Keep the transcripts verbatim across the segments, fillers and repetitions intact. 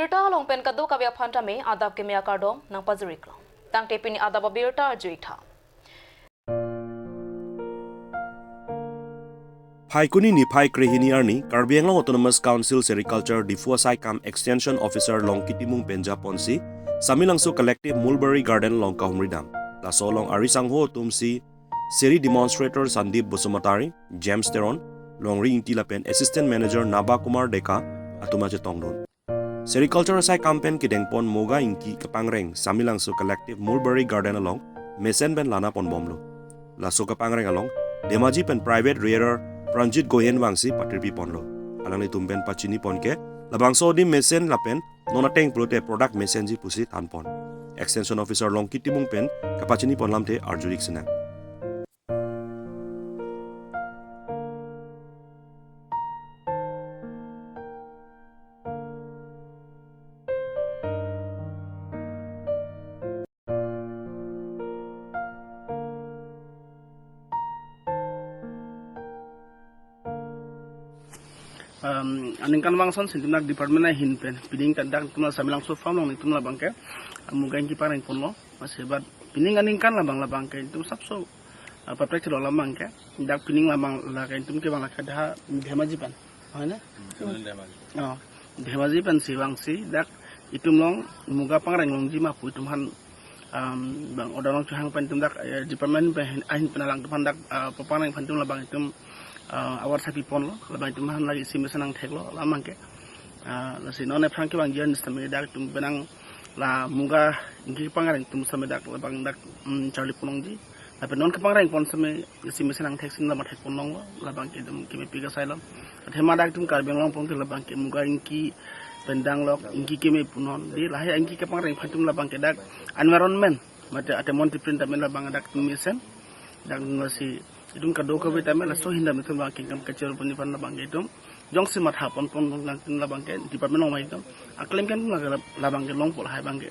Birta along pen kadokave aphan tame adap keme akardom nangpajir-iklo. Tangte pini adap abirta arju-ik tha. Phaikuni niphai krehini arni Karbi Anglong Autonomous Council Sericulture Diphu asai kam Extension Officer Longki Timung pen japonsi Samelangso Collective Mulberry Garden along kahumri dam. Laso along ari sangho atumsi Seri Demonstrator Sandeep Basumatary, James Teron, Longri Ingti lapen Assistant Manager Naba Kumar Deka atum achetongdun. Sericulture asai kam pen kedengpon Muga ingki kepangreng Samelangso Collective Mulberry Garden along mesen pen lana ponbomlo. Laso kepangreng along Dhemaji pen private rearer Pranjit Gohen vangsi patirpi ponlo. Alanglitum pen pachini pon ke labangso adim mesen lapen non ateng pulote product mesenji pusi thanpon. Extension Officer Longki Timung pen kapachini pon lamthe arju-ik sinang. Um, aningkan vangson si netum dak department ahin pen pining kadak netum la Samelangso farm along netum labang ke, ah, Muga ingki pangreng ponlo. Masi bat pining aningkan labang labang ke netum sapso, ah, paprek chelo labang ke. Dak pining labang la ke netum ke bang la ke dak Dhemaji pen, hai na? Hmm, Dhemaji. Oh, Dhemaji pensi vangsi dak netum along Muga pangreng longji ma pu netum aphan, um, bang order along chohang pen netum dak, eh, department pen ahin pen alangtum aphan dak, ah, papangreng aphan netum labang netum, ah, awar sapi ponlo, labang netum aphan lake isi mesen nangtheklo labang ke. Ah, lasi non aphrang kevangji an sitame dak netum penang la Muga ingki pangreng atum sitame dak labang dak, mm, charli pon longji. Lapen non kepangreng pon sitame isi mesen nangthek si la mathek pon longlo, labang ke netum kemepi kasai lo. Athema dak netum Karbi Anglong pon ke labang ke Muga ingki pen danglok, ingki keme punon. Dei lahai ingki kepangreng aphan netum labang ke dak environment mate atemon tiprin tame labang dak netum mesen. Dak netum lasi netum kadokave tame laso ahin tame netum labang ke kam kachir pon aphan labang ke netum jongsi matha pon pon nangtum labang ke department along ma netum aklem ke netum la labang ke longpo lahai abang ke.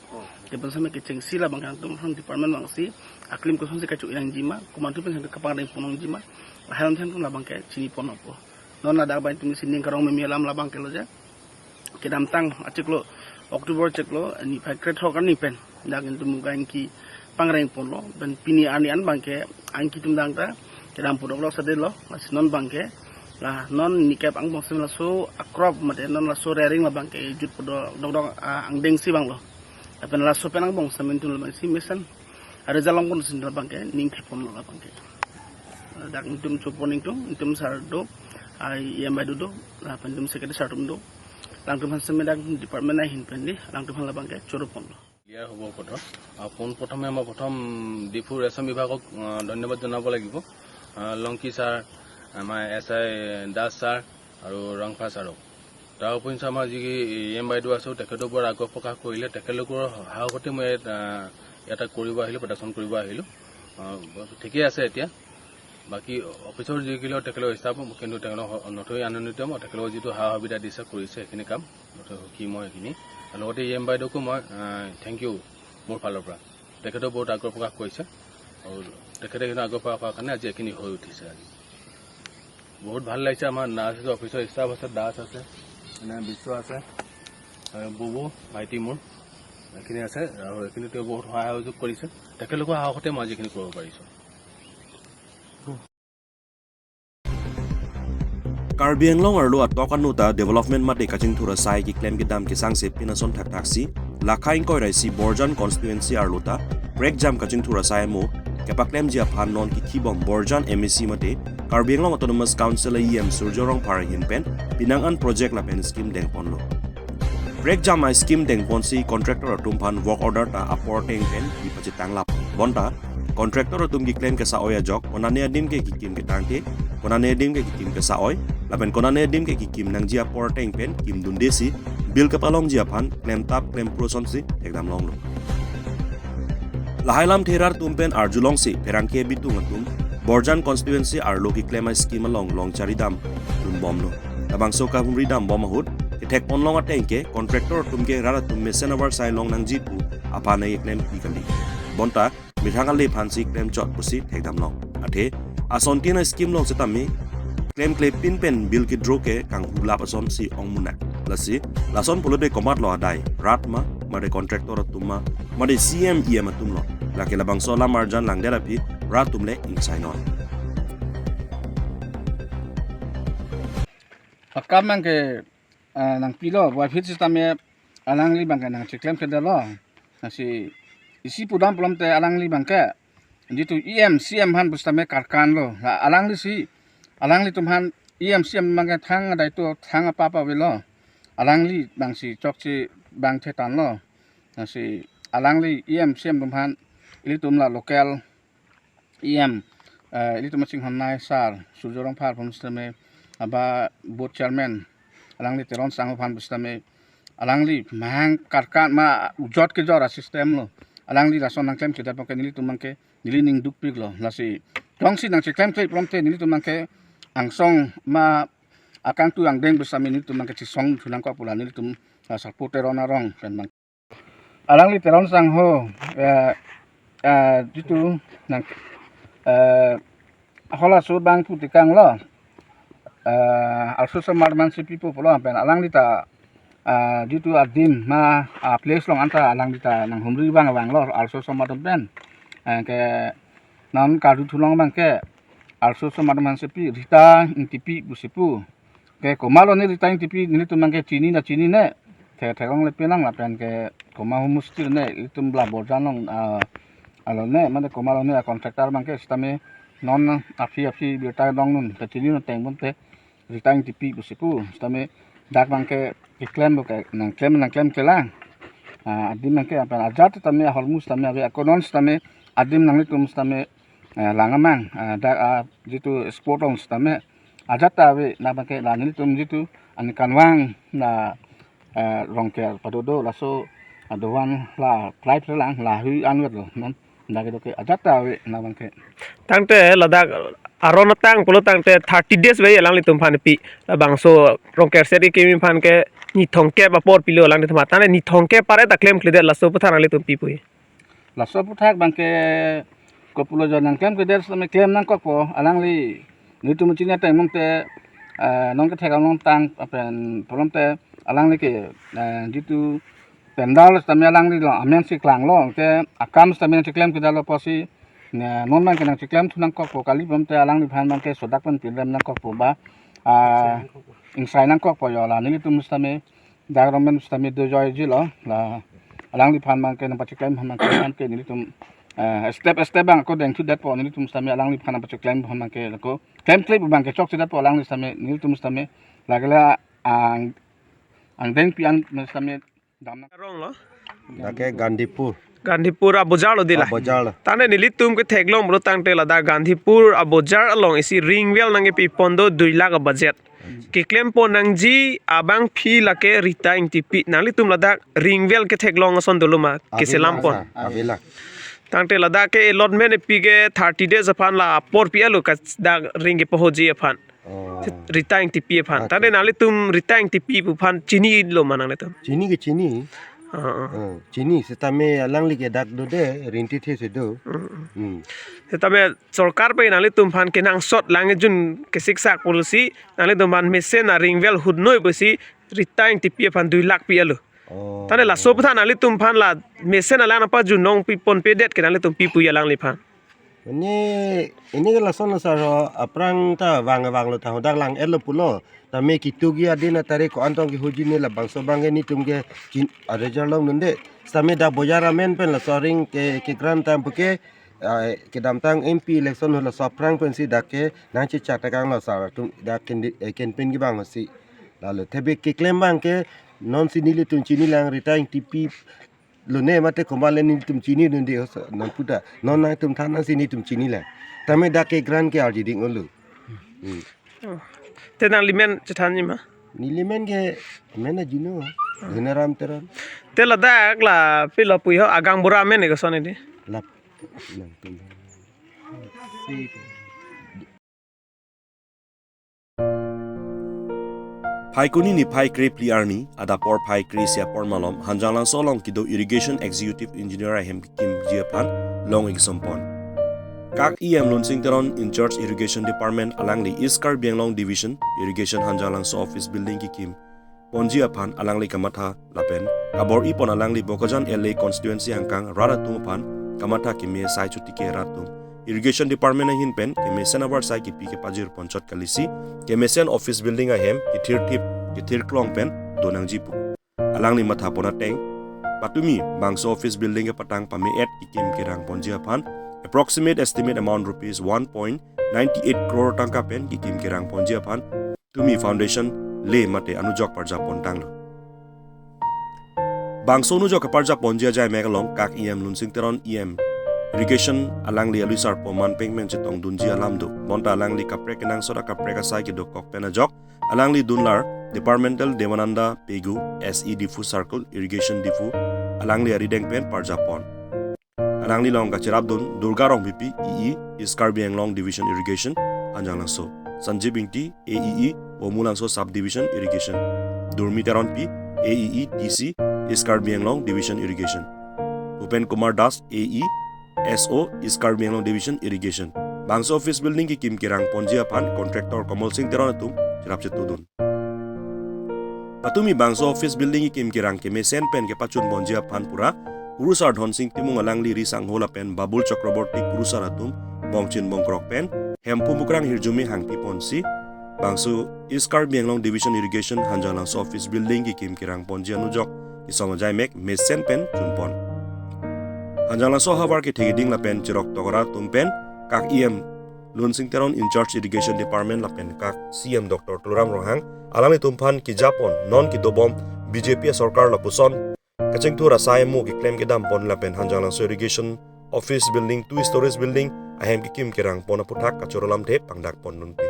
Ke pen sitame kechengsi labang ke netum aphan department vangsi aklem kosonsi kacho-i nangji ma, komantu pen kepangreng pon longji ma, lahai alam netum labang ke chini ponpo. Non ladak abang netum si ning karong meme alam labang ke lo je. Kedamtang achiklo October chiklo niphai krethok arni pen dak netum Muga ingki pangreng ponlo, pen pini arni an abang ke ingki atum dang ta kedam pudok lo sade lo, masi non abang ke la non nikep angbong sitame laso a-crop mate non laso rearing labang ke jut pudok dok dok, ah, angdeng si vanglo. Lapen laso pen angbong sitame netum labang si mesen aresult longpon si labang ke ning thek ponlo labang ke. Dak netum chopon netum, netum sir do, ah, E M baideo do, lapen netum secretary sir atum do. Alangtum aphan sitame dak department ahin pen dei, alangtum aphan labang ke choro ponlo. Clear হ'ব কথা। আহ, পোনপ্ৰথমে মই প্ৰথম ডিফু ৰেচম বিভাগক, আহ, ধন্যবাদ জনাব লাগিব। আহ, লংকি ছাৰ, আমাৰ এছ আই দাস ছাৰ আৰু ৰংফা ছাৰক। তাৰ উপৰিঞ্চি আমাৰ যি ই এম বাইদেউ আছো, তেখেতেও বৰ আগ্ৰহ প্ৰকাশ কৰিলে। তেখেতলোকৰ সাহসতে মই ইয়াত, আহ, ইয়াতে কৰিব আহিলোঁ, প্ৰডাকশ্যন কৰিব আহিলোঁ। আহ, ঠিকেই আছে এতিয়া। বাকী অফিচৰ যিসকলৰ তেখেতৰ ষ্টাফ, কিন্তু তেওঁলোক নথৈ আনন্দিত। মই তেখেতলোকক যিটো সা সুবিধা দিছে, কৰিছে সেইখিনি কাম, নথৈ সুখী মই সেইখিনি। আৰু লগতে ই এম বাইদেউকো মই, আহ, থেংক ইউ মোৰ ফালৰ পৰা। তেখেতেও বহুত আগ্ৰহ প্ৰকাশ কৰিছে আৰু তেখেতে কিন্তু আগ্ৰহ প্ৰকাশ কৰাৰ কাৰণে আজি এইখিনি হৈ উঠিছে। আজি বহুত ভাল লাগিছে। আমাৰ নাৰ্ছ আছে, অফিচৰ ষ্টাফ আছে, দাস আছে, এনে বিশ্ব আছে, আৰু বুবু ভাইটি মোৰ এইখিনি আছে আৰু এইখিনি তেওঁ বহুত সহায় সহযোগ কৰিছে। তেখেতলোকৰ সাহসতে মই আজি এইখিনি কৰিব পাৰিছোঁ। Karbi Anglong arlo atok anu ta development mate kachingthur asai keklem kedam kesangse pin ason thakthak si, lakha ingkoi ra isi Borjan constituency arlo ta prekjam kachingthur asai amo kepaklemji aphan non kikhibom Borjan M A C mate Karbi Anglong Autonomous Council E M Surjya Rongphar ahin pen pinang an project lapen scheme dengponlo. Prekjam a-scheme dengponsi contractor atum aphan work order ta apor ateng pen kipachetang lap. Bonta contractor atum keklem kesa-oi ajok konane adim ke kekim ketangte, konane adim ke kekim kesa-oi, lapen konane adim ke kekim nangji apor ateng pen kimdundesi bill kepalongji aphan klemtap klempru asonsi thekdam longlo. Lahai lamthe rat atum pen arjulongsi pherangke bitung atum Borjan constituency arlo keklem a-scheme along long charidam dunbomlo. Labangso kahumri dambom ahut kethek ponlong ateng ke contractor atum ke rat atum mesen avarsai long nangji pu aphan nangkeklempi kali. Bonta methang ale aphansi klemchot pusi thekdam long. Athe asontin a-scheme along setame klemklepin pen bill kedraw ke kanghulap asonsi ongmunak. Lasi, lason pulote komatlo adai, rat ma, mate contractor atum ma, mate C M E M atum lo. Lake labangso alam arjan langdet aphi, rat atum le ingsainon. Akam abangke, ah, nangpilo, buat hit sitame alangli abangke nangcheklemkledetlo. Lasi, isi pudam pulote alangli abangke, jitu E M, C M aphan pusitame karkan lo. La alangli si, alanglitum aphan E M, C M abangke thang adai tu thang apap avelo. Alangli abangsi chokche abang thetan lo. Lasi alangli E M, C M atum aphan ilitum la local E M, eh, ilitum achinghon nai sir, Surjya Rongphar aphan pusitame, aba board chairman, alangli Teron Sangho aphan pusitame, alangli mahang karkan ma ujot kejor a-system lo. Alangli lason nangklemkledet abangke nelitum abangke neli ning dukpiklo. Lasi jongsi nangcheklemkle pulote nelitum abangke angsong ma akangtui angdeng pusitame nelitum abangke chesong thu nangkok pu la nelitum, ah, Sarpo Teron arong pen abang. Alangli Teron Sangho, eh, eh, jitu nang, eh, halaso abang putikang lo, eh, arloso asomar mansi pipo pulo pen alangli ta, ah, jitu adim ma, ah, place along anta alangli ta nanghumri abang vanglo arloso asomar atum pen. Eh, ke non karju thu long abangke arloso asomar mansi pi Rita Ingtipi pusi pu. Ke komatlo ne Rita Ingtipi nelitum abangke chini na chinine. Thek theklongle penang lapen ke komat ahormu sitame ilitum la bojan along, ah, alone mane komatlo ne a-contractor abangke sitame non aphi aphi birta dong nun kachini non teng bonte Rita Ingtipi pusi pu sitame dak abangke keklem bo ke nangklem nangklemkle lang. Ah, adim abangke lapen ajat tame ahormu sitame ave ako non sitame adim nanglitum sitame, eh, lang amang, eh, dak, ah, jitu spot along sitame ajat ta ave, labangke la nelitum jitu aningkanvang na, eh, Rongker padodo laso adovan la flight lang la hui anwet lo non. Dak kedo ke ajat ta ave labangke. Tangte ladak aron atang pulo tangte thirty days ave alanglitum aphan pi. Labangso Rongker set kimi aphan ke ni thomkep apor pilo alanglitum aphan. Tangte ni thomkep apar ta klemkledet laso aputhak alanglitum pi pu-i. Laso aputhak abangke kopulo jon nangklemkledet sitame klem nangkokpo alangli nelitum chini ateng mumte, eh, non kethek along tang pen pulote alangli ke, eh, jitu pandal sitame alangli lo amen si klanglo ke akam sitame nangcheklemkledetlo pusi ne non abangke nangcheklem thu nangkokpo kali pulote alangliphan abangke sodak pen pilem nangkokpo ba, ah, ingsai nangkokpo jo la nelitum sitame dak government sitame dojoiji lo la alangliphan abangke nangpacheklem aphan abangke nelitum, eh, step step abang ako dengthudetpo nelitum sitame alangliphan nangpacheklem aphan abangke ako klemkle abangke chokchedetpo alangli sitame nelitum sitame lake la ang angdeng pi-an sitame dam nang. Arong lo? Dak ke Gandhipur. Gandhipur abojar lo di la. Abojar lo. Tangte nelitum ketheklong pulo tangte ladak Gandhipur abojar along isi ring well nangkepi pon do dui lakh a-budget. Keklem pon nangji abangpi lake Rita Ingtipi. Nanglitum ladak ring well ketheklong ason dolo ma? Avela, keselam pon. Avela. Tangte ladak ke allotment epi ke thirty days aphan la apor pi-etlo ka dak ring kepahoji aphan. Oh. Rita Ingtipi aphan. Okay. Tangte nanglitum Rita Ingtipi pu aphan chinilo ma nanglitum? Chini ke chini. Ah, ah. Oh, chini sitame alangli ke dak dode rinti the si do. Mm, mm. Hmm. Sitame sorkar pen nanglitum aphan kenangsot lang jun kesiksak pusi nanglitum aphan mesen a-ring well hut noi pusi Rita Ingtipi aphan dui lakh pi-etlo. Oh. Tangte laso aputhak nanglitum aphan la mesen alang nangpajun nangpi ponpedet ke nanglitum pi pu-i alangliphan? Ini, ini ke lason lo sir ho, aphrang ta vang vanglo ta hadak lang-etlo pulo. Tame kitu ki adin atari ko-an tong kehoji ne labangso abangke netum ke chin arejar longnunde. Tame dak bojar amen pen laso aring ke, ke grant tam puke, ah, kedamtang M P election ho laso aphrang pensi dak ke nangchechak tekang lo sir atum dak kendi-, eh, campaign kevang si. Lalo tebek keklem abangke non si nelitum chinilang Rita Ingtipi lone mate komat le netum chinidunde ho sir, non puta. Non nangtum than nang si netum chinilang. Tame dak ke grant ke arjiding olo. Hmm. Oh. Te nangli men chethanji ma? Neli men ke men ajino. Dhonaram Teron. Te ladak la pilo pu-i ho agang bura men ke son ini. Lap. Nangtum. Phaikuni niphai krephli arni, adap porphai kre-isi apor malom, Hanjanglangso along kedo Irrigation Executive Engineer ahem kekimji aphan long-ik sompon. Kak E M Lunsing Teron in charge Irrigation Department alangli East Karbi Anglong Division Irrigation Hanjanglangso Office Building kekim ponji aphan alangli kamatha lapen kabor-ipon alangli Bokajan L A constituency angkang rat atum aphan kamatha keme asai chotike rat atum. Irrigation Department ahin pen kemesen avarsai kipi kepajirponchot kalisi, kemesen office building ahem kethirthip kethirklong pen donangji pu alangli mathapon ateng, patumi bangso office building kepatang pame-et kikim kerangponji aphan approximate estimate amount rupees one point ninety eight crore tangka pen kikim kerangponji aphan tumi foundation lay mate anujok parjapon tanglo. Bangso anujok kaparjaponji ajai mek along kak E M Lunsing Teron, E M Irrigation, alangli alusarpo manpeng pen chetongdunji alam do. Bonta alangli kaprek kenangsot akaprek asai kedokok pen ajok alangli dunlar Departmental Devananda Pegu, S E Diphu Circle, Irrigation Diphu, alangli arideng pen parjapon. Alangli along kacherapdun Durga Rongpipi, E E, East Karbi Anglong Division Irrigation, Hanjanglangso, Sanjib Ingti, A E E, Bomulangso Subdivision Irrigation, Durmi Teronpi, A E E, T C, East Karbi Anglong Division Irrigation, Bhupen Kumar Das, A E, S O, East Karbi Anglong Division Irrigation. Bangso office building kikim kerangponji aphan contractor Komol Sing Teron atum cherap chetudun. Patumi bangso office building kikim kerang kemesen pen kepachunponji aphan pura kurusar Dhonsing Timung alangli ri sangho lapen Babul Chakraborty kurusar atum bongchin bongkrok pen Hemphu Mukrang hirjume hangpiponsi bangso East Karbi Anglong Division Irrigation Hanjanglangso office building kikim kerangponji anujok kesom ajai mek mesen pen chunpon. Hanjanglangso ahavar kethe keding lapen cheroktok rat atum pen kak E M Lunsing Teron in charge Irrigation Department lapen kak C M Doctor Tuliram Ronghang alanglitum aphan kejapon, non kedobom B J P asorkar lapuson kachingthur asai amo keklem kedampon lapen Hanjanglangso Irrigation Office Building, two stories building ahem kikim kerangpon aphuthak kachoro lamthe pangdakpondunpi.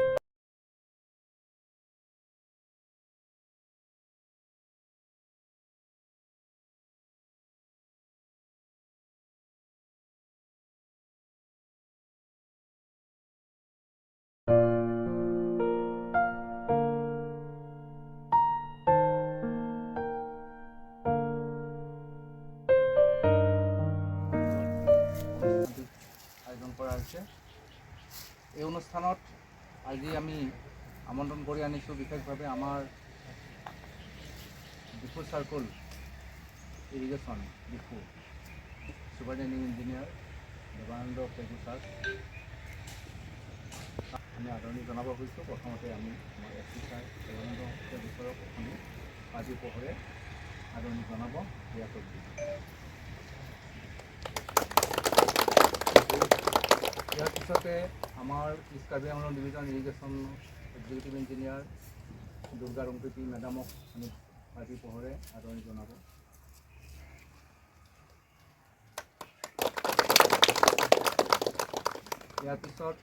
আয়োজন কৰা হৈছে। এই অনুষ্ঠানত আজি আমি আমন্ত্ৰণ কৰি আনিছোঁ বিশেষভাৱে আমাৰ ডিফু চাৰ্কল ইৰিগেশ্যন ডিফু ছুপাৰিণ্টেণ্ডিং ইঞ্জিনিয়াৰ দেৱানন্দ পেগু ছাৰ। আমি আদৰণি জনাব খুজিছোঁ। প্ৰথমতে আমি আমাৰ এছ পি ছাৰ দেৱানন্দ পেগু ছাৰক আমি আজি পোহৰে আদৰণি জনাব। ইয়াৰ ইয়াৰ পিছতে আমাৰ east Karbi Anglong division irrigation executive engineer Durga Rongpipi মেডামক আমি আজি পোহৰে আদৰণি জনাব। ইয়াৰ পিছত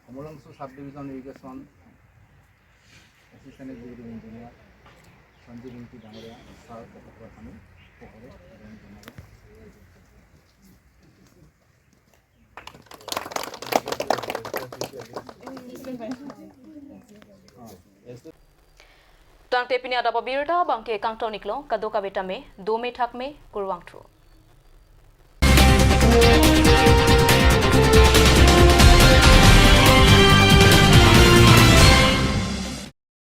কমলংচু ছাব division irrigation assistant executive engineer Sanjib Ingti ডাঙৰীয়া ছাৰক তেখেতক আমি পোহৰে আদৰণি জনাব। Tangte pini adap abirta abangke kangton iklo, kadokave tame dome thakme, kurvangthu.